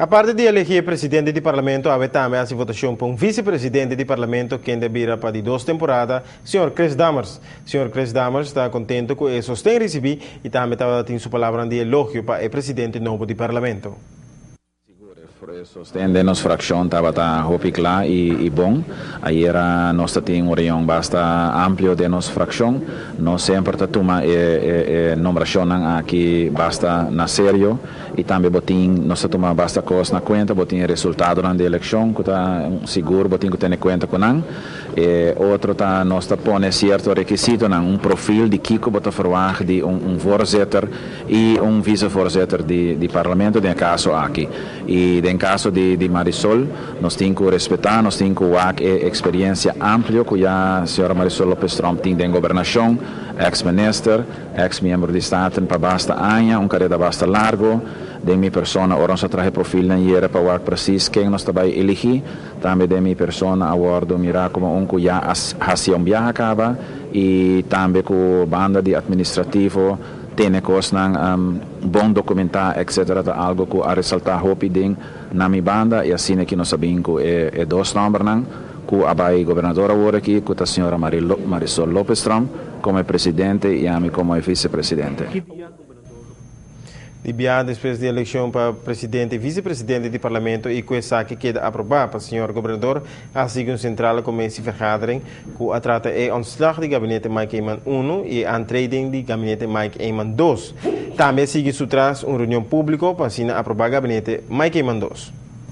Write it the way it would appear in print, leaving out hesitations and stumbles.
Aparte di elegi presidente di Parlamento, awe tambe a haci votacion pa un vicepresidente di Parlamento, kende a bira pa di dos temporada, señor Chris Dammers. Señor Chris Dammers ta contento cu e sosten ricibi y tambe tabatin su palabra di elogio pa e presidente nobo di Parlamento. Sosten di nos fraccion tabata hopi cla y bon. Ayera nos tabatin un reunion basta amplio di nos fraccion. Nos semper ta tuma e nombracion aki basta na serio y tambe bo tin nos ta tuma basta cos na cuenta, bo tin resultado di eleccion cu ta sigur bo tin cu tene cuenta cu nan. E otro ta nos ta pone cierto requisito nan un perfil di kico bo ta verwacht di un voorzitter y un vicevoorzitter di Parlamento den caso aki. Y den caso di Marisol, nos tin cu respeta, nos tin cu wak e experiencia amplio cu ya señora Marisol Lopez Tromp tin den gobernacion, ex-minister, ex-miembro di Staten pa basta aña, un carera basta largo. Den mi persona, ora nos a traha perfil nan ayera pa wak precies ken nos ta bay eligi. Tambe den mi persona a wordo mira como un cu ya haci un biaha caba y tambe cu banda di administrativo tene cosnan bon documenta, etc. Ta algo cu a resalta hopi den na mi banda y asina cu nos sa cu e dos nombernan cu a bay gobernador awor aki, cu ta señora Marisol Lopez Tromp como presidente y ami como vicepresidente. Di biaha despues di eleccion pa presidente y vicepresidente di Parlamento y cu esaki keda aproba pa señor gobernador, a sigui un centrale commissievergadering cu a trata e ontslag di gabinete Mike Eman 1 y aantreding di gabinete Mike Eman 2. Tambe a sigui su tras un reunion publico pa asina aproba gabinete Mike Eman 2.